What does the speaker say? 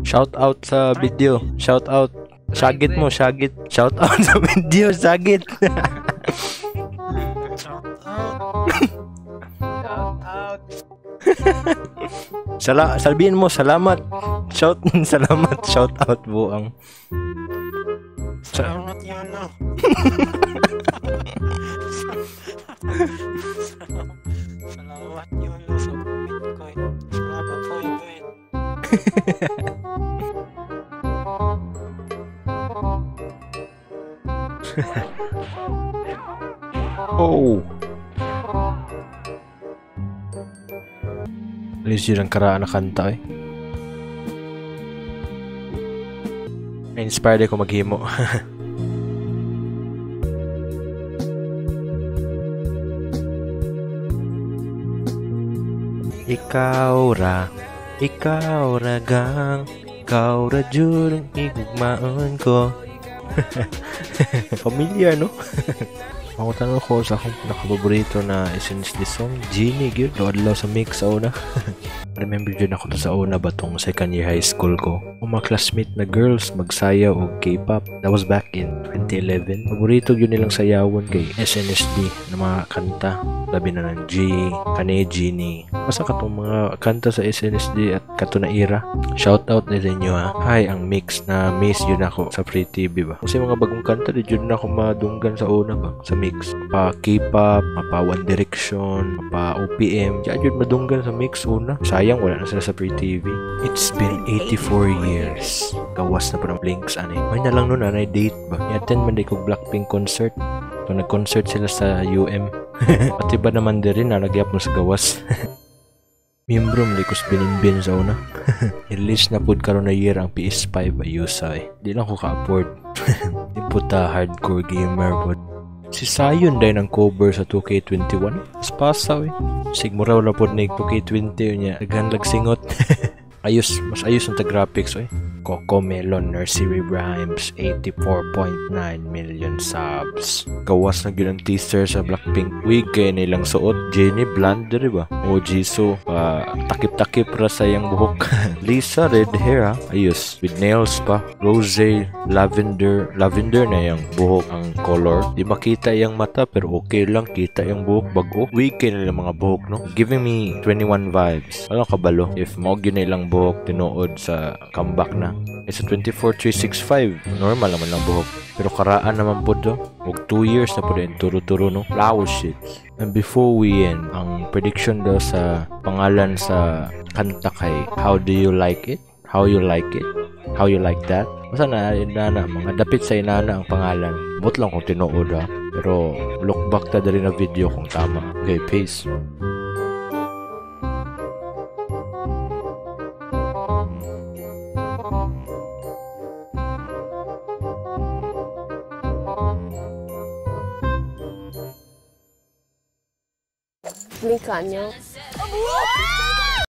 Shout out sa video. Shout out. Sagit mo, sagit. Shout out sa video, sagit. Shout out. Shout out. Sabihin mo salamat. Shout salamat, shout out buang. Salamat Yano. Salamat Yano sa Bitcoin. Salamat Bitcoin. Oh. Alis yun ang karaan na kanta eh. Na-inspired ako maghimo. Ikaw ra gang, ikaw ra jud ang higugmaon ko. Familiar, no? Pangutan ko sa akong pinakapaborito na SNSD song, Genie, gyud. Adlaw sa mix sa una. Remember jud ako to sa una ba tong second year high school ko. Ang mga classmate na girls magsayaw og K-pop. That was back in 2011. Paborito gyud nilang sayawon kay SNSD na mga kanta. Labi na ng G, kani Genie. Basta katong mga kanta sa SNSD at kato na era. Shout out na inyo ha. Hi, ang mix na miss yun ako sa Free TV ba. Kasi mga bagong kanta di jud na ako madunggan sa una ba sa mix. Pa K-pop, pa One Direction, pa OPM. Di jud madunggan sa mix una. Sayang wala na sila sa Free TV. It's been 84 years. Gawas na po ng Blinks ani. May na lang nun anay date ba. I-attend man di ko Blackpink concert. So nag-concert sila sa UM. Pati ba naman di rin nalagyap mo sa gawas. Miyembro man di ko sa bininbin sa una. I-release na pod karon na year ang PS5 ayusa eh. Di lang ko ka-afford. Di po ta hardcore gamer pod. Si Zion dahil ng cover sa 2K21. Mas pasaw eh. Sigmura wala pod ni 2K20 yun niya. Daghan lag singot. Ayos, mas ayos ang ta-graphics eh. Cocomelon Nursery Rhymes, 84.9 million subs. Gawas na gyud ang teaser sa Blackpink. Wig kay nilang suot. Jennie blonde diri ba? O Jisoo pa takip-takip ra sa iyang buhok. Lisa red hair ha. Ayos with nails pa. Rose lavender, lavender na iyang buhok ang color. Di makita iyang mata pero okay lang kita iyang buhok bag-o. Wig kay nilang mga buhok no. Giving me 21 vibes. Wala kabalo if mao gyud na ilang buhok tinuod sa comeback na. Eh, sa 24,365, normal naman lang buhok. Pero karaan naman po to. Og 2 years na po din, turo-turo no. Flower shit. And before we end, ang prediction daw sa pangalan sa kanta kay How Do You Like It? How You Like It? How You Like That? Basta na inana, mga dapit sa inana ang pangalan. But lang kung tinuod ha. Pero look back ta diri na video kung tama. Okay, peace. Blink 안녕.